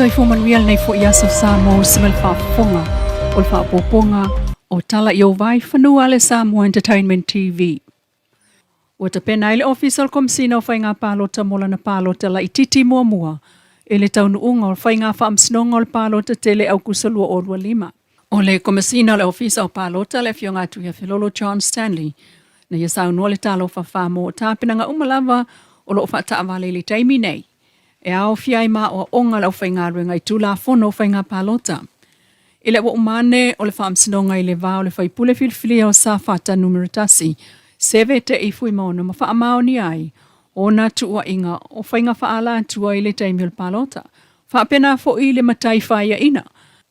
Soifua manuia lenei foi aso Samoa ua usi mai le faafofoga o le faaopoopoga o Tala i ou Vai Fanua a le Samoa Entertainment TV. Ua tapena ai le Ofisa o le Komesina o Faiga Palota mo lana palota laitiiti muamua i le taunuuga o faiga faamasinoga o le palota tele Aukuso 2025. O le Komesina o le Ofisa o Palota le Afioga atu ia Felolo John Stanley na ia saunoa le talofa fa mo tapenaga uma lava o lo o faataavale i le taimi nei e aofia ai ma aoaoga a le aufaigaluega i Tulafono o Faiga Palota. I le ua uma ane o le faamasinoga i le va o le faipule filifilia o Safata Numera 1, Seve Te'i Fuimaono ma faamaonia ai ona tuuaiga o faiga faaalatua i le taimi o le palota, faapena foi le matai faiaina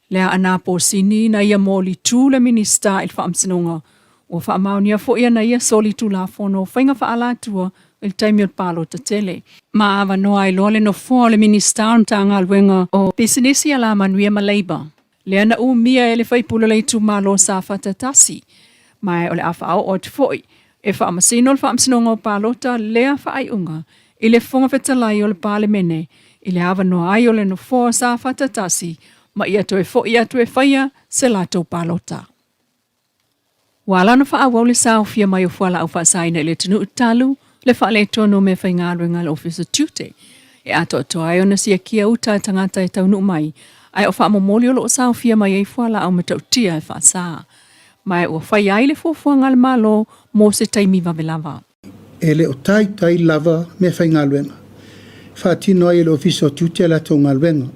le aana posini na ia molitu le Minisita i le faamasinoga, ua faamaonia foi ana ia solitulafono o faiga faaalatua i le taimi o le palota tele. Ma avanoa ai loa le nofoa o le Minisita o le Matagaluega o Pisinisi, Alamanuia ma Leipa, lea na umia e le faipule o le itumalo o Safata 1, ma o le a faaoo atu foi e faamasino le Faamasinoga o Palota lea faaiuga i le Fofoga Fetalai o le Palemene i le avanoa ai o le nofoa o Safata 1 ma ia toe foi atu e faia se latou palota. Ua ala ona faaauau le saofia mai o fualaau faasaina i le atunuu talu le faaletonu o meafaigaluega a le Ofisa Tiute e atoatoa ai ona siakia uta a tagata e taunuu mai ae o faamomoli o lo o saofia mai ai fualaau matautia e faasa ma ua fai ai le fuafuaga a le Malo mo se taimi vave lava. E le o taitai lava meafaigaluega e faatino ai e le Ofisa o Tiute a latou galuega.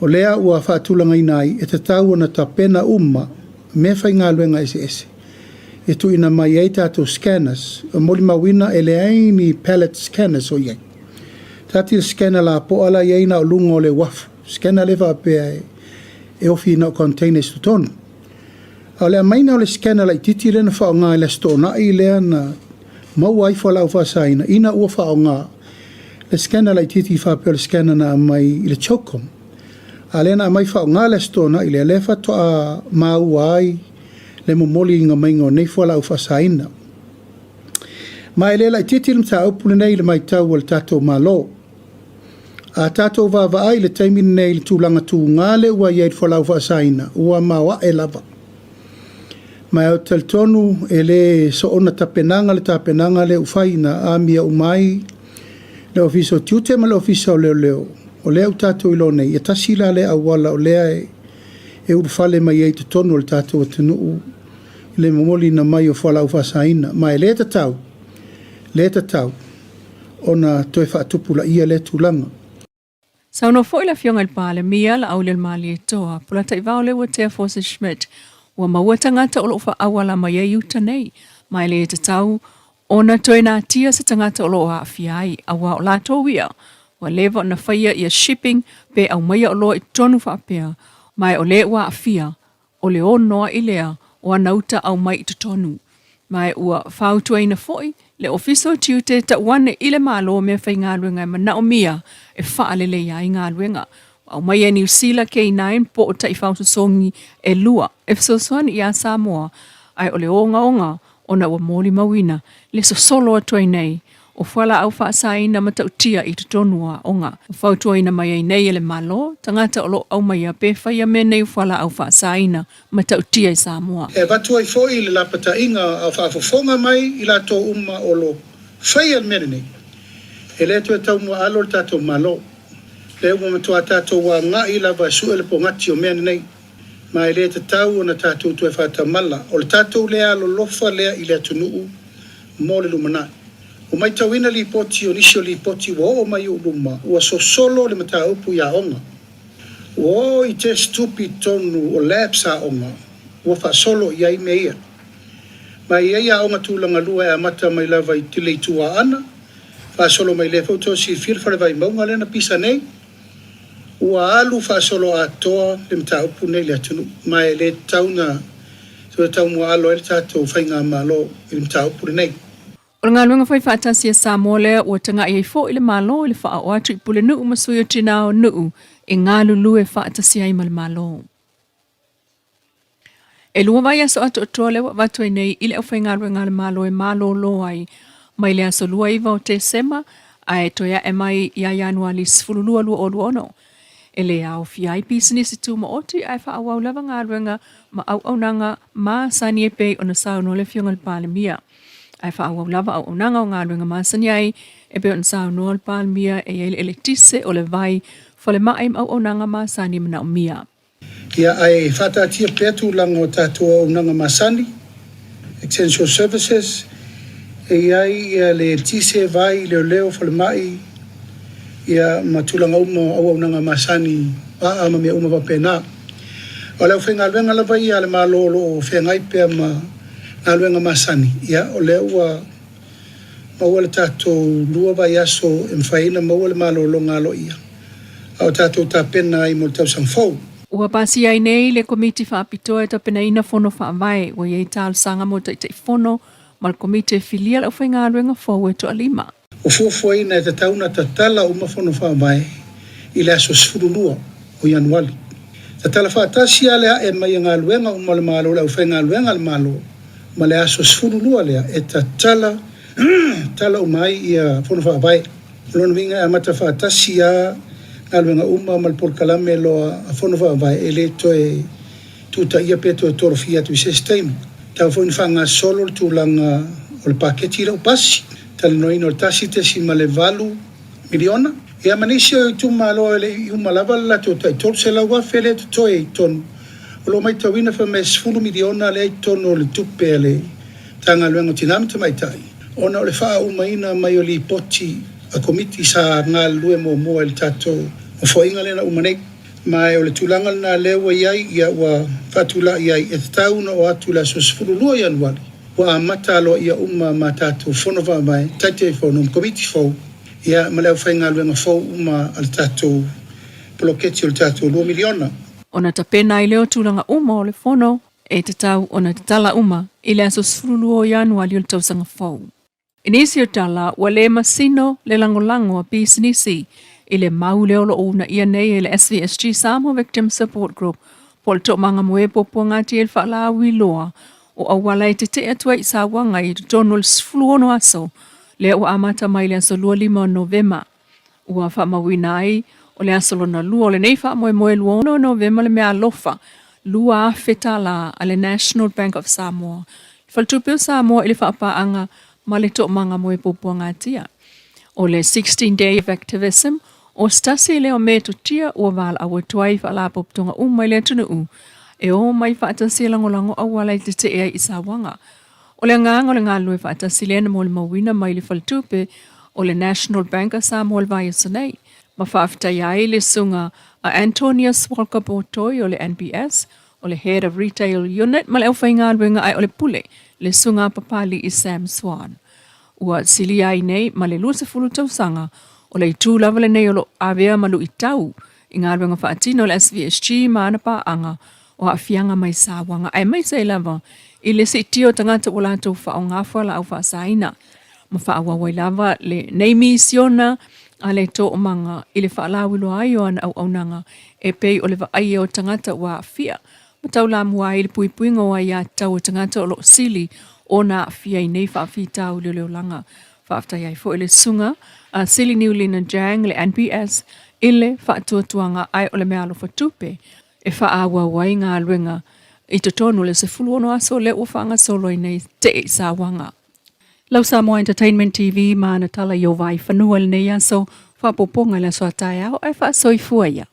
O lea ua faatulagaina ai e tatau ona tapena uma meafaigaluega eseese e tuuina mai ai tatou scanners e molimauina e leai ni pallet scanners o i ai. Tati le scanner lapoa la i ai na o luga o le uafu, scanner lea faapea e ofi na o containers i totonu. A o le aumaiga o le scanner laitiiti lea na faaaoga i le Aso Toonai lea na maua ai fualaau faasaina ina ua faaaoga le scanner laitiiti faapea o le scanner na aumai i le CHOGM. A lea na aumai faaaoga le Aso Toonai lea, lea faatoa maua ai le momoliina maiga o nei fualaau faasaina. Ma e le laitiiti le mataupu lenei i le matau a le tatou Malo. A tatou vaavaai i le taimi lenei i le tulaga tuga lea ua i ai le fualaau faasaina, ua maoae lava. Ma ou te talitonu e le soona tapenaga le tapenaga lea ua fai na amia uma ai le Ofisa o Tiute ma le Ofisa o Leoleo, o lea ua tatou iloa nei, e tasi la lea auala o lea e ulufale mai ai i totonu o le tatou atunuu i le momoliina mai o fualaau faasaina. Ma e le tatau, le tatau ona toe faatupulaia lea tulaga. Saunoa foi le Afioga i le Palemia, Laaulialemalietoa, Polataivao Leuatea Forsyth Schmidt, ua maua tagata o lo o faaauala mai ai uta nei, ma e le tatau ona toe natia se tagata o lo o aafia ai, aua o latou ia, ua leva ona faia ia shipping pe aumaia oloa i totonu faapea, ma e o le ua aafia, o le onoa'i lea o ana uta aumai i totonu, ma e ua fautuaina foi le Ofisa o Tiute e tau ane i le Malo meafaigaluega e manaomia e faaleleia ai galuega. Ua aumaia e Niu Sila K9 po o taifau sosogi e lua e fesoasoani iā Samoa, ae o le ogaoga ona ua molimauina le sosolo atu ai nei o fualaau faasaina matautia i totonu o aoga. Ua fautuaina mai ai nei e le Malo tagata o lo o aumaia pe faia mea nei o fualaau faasaina matautia i Samoa. E avatu ai foi le lapataiga a o faafofoga mai i latou uma o lo faia le mea lenei, e le toe taumuaalo le tatou Malo. Lea ua matua tatou agai lava e sue le pogati o mea lenei, ma e le tatau ona tatou toe faatamala. O le tatou le alolofa lea i le atunuu mo le lumanai. Ua matauina lipoti o nisi o lipoti ua oo mai i ou luma, ua sosolo le mataupu i aoga. Ua oo i test tupi i totonu o labs aoga, ua faasolo i ai mea ia. Ma e i ai aoga tulaga lua e amata mai lava i le Itu Aana, faasolo mai lea foi ua toe silafia le fale Vaimauga lea na pisa nei. Ua alu faasolo atoa le mataupu lenei i le atunuu, ma e le tatau ona toe taumuaalo ai le tatou faigamalo i le mataupu lenei. O le galuega fai faatasi a Samoa lea ua taga'i ai foi le Malo i le faaoo atu i Pulenuu ma sui o tinā o nuu e galulue faatasi ai ma le Malo. E lua vaiaso atoatoa lea ua avatu ai nei i le aufaigaluega a le Malo e malolo ai mai le aso 29 o Tesema ae toe ae mai ia Ianuali 12, 2026. E lē aofia ai pisinisi tumaoti ae faaauau lava galuega ma auaunaga masani e pei ona saunoa le Afioga i le Palemia. Ae faaauau lava auaunaga o galuega masani ai e pei ona saunoa le Palemia e i ai le eletise, o le vai, falemai ma auaunaga masani e manaomia. Ia, ae faataatia pea tulaga o tatou auaunaga masani, essential services, e i ai le eletise, vai, leoleo, falemai, ia ma tulaga uma o auaunaga masani, vaa ma mea uma faapena. O le aufaigaluega lava ia a le Malo o lo o feagai pea ma galuega masani, ia o lea ua maua le tatou 2 vaiaso e mafai ai ona maua le malologa aloaia a o tatou tapena ai mo le tausaga fou. Ua pasia ai nei le Komiti Faapitoa e tapenaina Fono Faavae, ua i ai talosaga mo Taitaifono ma le Komiti e filia le aufaigaluega fou e toalima. Ua fuafuaina e tatau ona tatala uma Fono Faavae i le aso 12 o Ianuali. Tatala faatasi lava le ae mai a galuega uma a le Malo, le aufaigaluega a le Malo, ma le aso 12 lea e tatala tala uma ai ia Fono Faavae. O lona uiga e amata faatasi lava galuega uma ma le polokalame loa a Fono Faavae e le toe tutaia pe toe tolofia atu i se isi taimi. Tau foi ina faagasolo le tulaga o le paketi lea ua pasi, talanoaina o le $1.8 miliona. Ia ma nisi o itumalo e le i uma lava le latou tai 300,000 lea e totoe i totonu. O lo o matauina fai mai e $10 miliona lea i totonu o le tupe a le Matagaluega o Tina ma Tamaitai ona o le faaaumaina mai o lipoti a Komiti sa galulue muamua i le tatou Nofoaiga lea na uma nei. Ma o le tulaga lena lea ua i ai, ia ua faatulai ai e tatau ona oo atu i le aso 12 Ianuari ua amata aloaia uma ma tatou Fono Faavae, Taitaifono ma Komiti fou, ia ma le aufaigaluega fou uma a le tatou poloketi o le tatou $2 miliona. Ona tapena ai lea o tulaga uma o le Fono e tatau ona tatala uma i le aso 12 o Ianuari o le tausaga fou. I nisi o tala, ua le masino le lagolago a pisinisi i le mau lea o lo o uunaia nei e le SVSG Samoa Victim Support Group po o le Toomaga Moe Puapuaga i le Faalauiloa o auala e tetee atu ai i sauaga i totonu o le 16 aso lea ua amata mai i le aso 25 o Novema. Ua faamauina ai o le aso lona lua o lenei faamoemoe 26 Novema le meaalofa $2,000 a le National Bank of Samoa, le Faletupe o Samoa i le faapaaga ma le Toomaga Moe Puapuagatia. O le 16 Day of Activism, o se tasi lea o metotia ua valaau atu ai i faalapotopotoga uma i le atunuu e o mai faatasi e lagolago auala e tetee ai i sauaga. O le agaga o le galulue faatasi lea na molimauina mai le faletupe o le National Bank a Samoa i le vaiaso nei, ma faafetaia ai le susuga a Antonius Walker Botoi o le NBS, o le Head of Retail Unit ma le aufaigaluega ae o le pule le susuga a Papali'i Sam Swan. Ua silia ai nei ma le 20 tausaga o le itu lava lenei o lo o avea ma luitau i galuega faatino a le SVSG ma ana paaga o aafiaga mai sauaga aemaise ai lava i le siitia o tagata ua latou faaaoga fualaau faasaina ma faaauau ai lava lenei misiona a le Toomaga i le faalauiloa ai o ana auaunaga e pei o le vaaia o tagata ua aafia ma taulamua ai i le puipuiga o aiatatau a tagata o lo o sili ona aafia i nei faafitauli o le olaga. Faafetai ai foi le susuga a Sili Niulina Jang le NPS i le faatuatuaga ae o le meaalofa tupe e faaauau ai galuega i totonu o le 16 aso lea ua faagasolo ai nei tee i sauaga. Lau Samoa Entertainment TV ma ana tala i o Vaaifanua i lenei aso, faaopoopoga i le aso a taeao ae faasoifua ia.